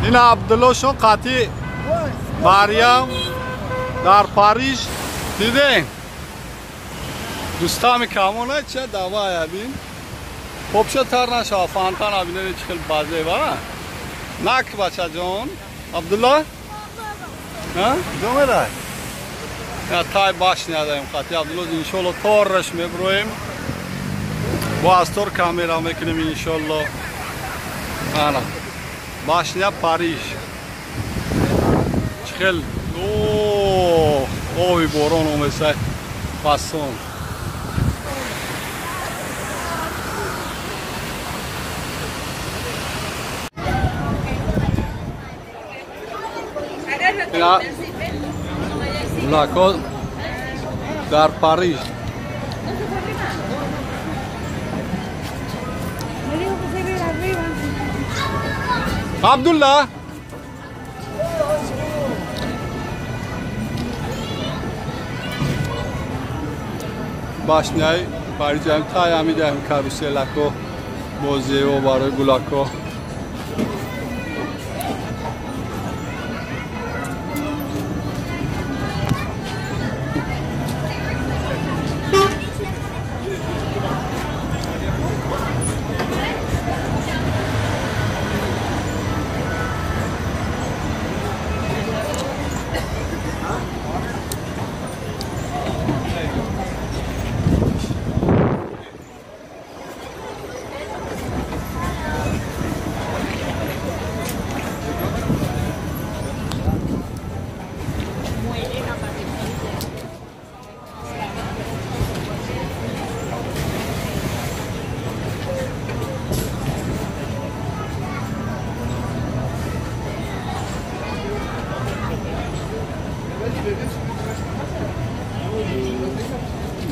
Ин Абдуллошон қати Марьям дар Париж дидем. Дӯстами камона ча давай бин. Попша тар наша фонтан бинед чӣ хел базева. Нак бачаҷон. Абдулло? Ҳа? Ҷо мерай? Тай башня даем қати Абдулло иншолло торраш меброем. Бо аз тор камера мекунем иншолло. Ана. Башня Париж. Чӣ хел оби борон омеса пасон. Гулакҳо дар Париж. Абдулла! Башняи Парижам тай ҳамидаем каруселако бозиҳо барои гулакҳо.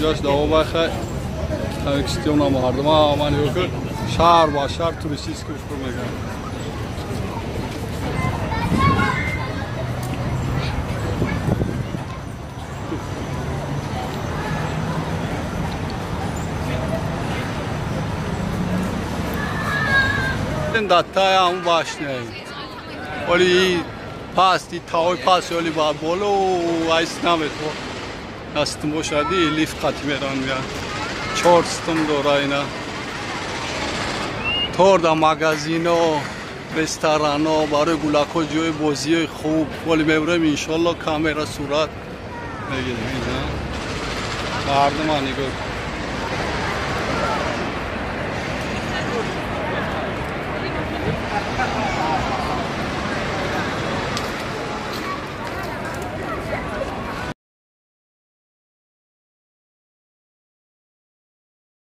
Ҷош давом бахай. Тавикстиёна мардума ман ёкр шаҳр ба шаҳр туристический пур мекунад. Дар таи ҳамун башняи. Оли пасти таои паст оли ба боло айс наметво. Астум бошади лифт қати меран меяд. Чор стум дора ина. Тор да магазино, ресторано, барои гулакҳо ҷои бозиҳои хуб. Вале мебурем иншолло камера сурат мегирем ина. Мардума нигоҳ.